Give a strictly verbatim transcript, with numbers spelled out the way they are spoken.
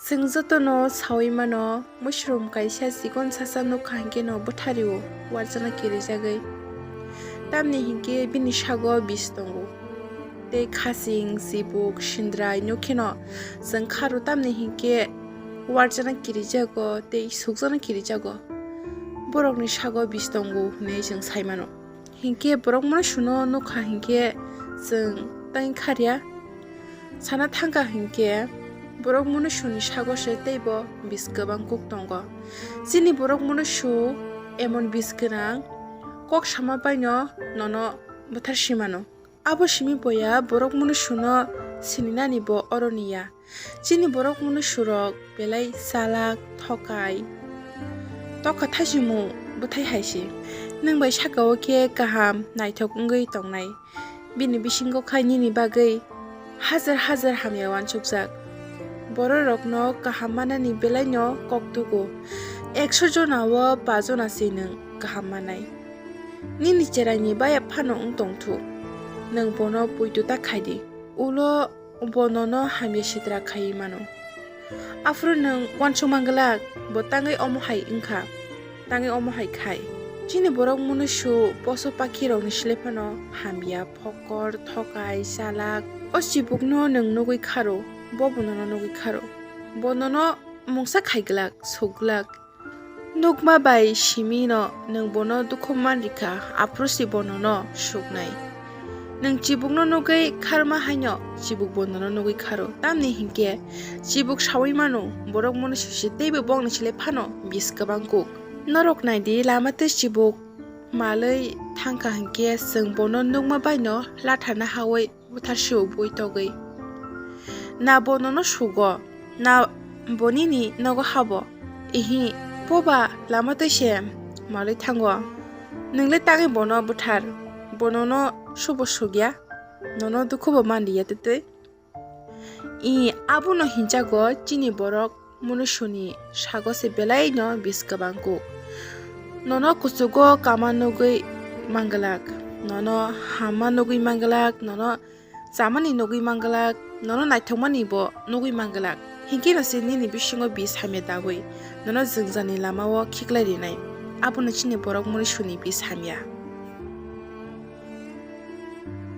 Chwng jotono saui mano, mushroom kaisa chikon sasa nukha hinkhe no bwthario, uarjakna kirijagwi. Tamni hinkhe bini sago bis tongo. Tei khaching, chibuk, sindrai nukheno chwng kharo, tamni hinkhe uarjakna kirijago tei sukjakna kirijago. Borokni sago bis tongo hwnwi chwng sai mano. Hinkhe borok munusuno nukha hinkhe chwng tei kharya. Sana thangkha hinkhe borok munusuni sago se teibo bis kwbang kuk tongo. Chini borok munusu emon bis gwnang, kok sama baino nono bwthar simano. Abo simi boya borok munusuno sininani bo oroni ya. Chini borok munusurok belai chalak, thokai, tokha thaisingmung bwthai hai se. Nwng bai saka-o khe kaham naithok wngwi tongnai. Bini bisingo khai nini bagwi hajar hajar hamya uansukjak. Bororokno kaham manani belaino kok tugo. Ekso jona-o pa jona se nwng kaham manai. Nini cheraini baya phano wng tong thu. Nwng bono poito ta khai di. Ulo bo nono hamya sitra khaiwi mano. Aphuru nwng uansukma glak, bo tangwi omo hai wngkha, tangwi omo hai khai. Chini borok munusu poso pakhirokni sle phano hamya, phokor, thokai, chalak. O chibukno nwng nugwi kharo, bobo nono nugwi kharo. Bo nono mungsa khai glak, suk glak. Nukma bai simi no nwng bono dukhu man rikha, aphuru se bo nono suknai. Nwng chibukno nugwi kharma haino chibuk bo nono nugwi kharo. Tamni hinkhe chibuk saui mano, borok munusu se teibo bongni sle phano bis kwbang kuk. Norok nai di, lama tei chibuk malwi thangkha hinkhe chwng bono nukma baino lathana haui bwthar sio bui togwi. Na bo nono sugo, na bo nini nogo habo. Ihi, poba lama twi se malwi thango. Nwng le tangwi bono bwthar, bo nono subo sugya, nono dukhu bo man liya twi twi. I, abono hinjago chini borok munusuni sago se belai no bis kwbang kuk. Nono kuchugo kama nugwi manglak, nono hamma nugwi manglak, nono chamani nugwi manglak, nono naithokmani bo nugwi manglak. Hinkhe no se nini bisingo bis hamya dagwi nono jwngjani lamao khiklai rinai. Abono chini borok munisuni bis hamya.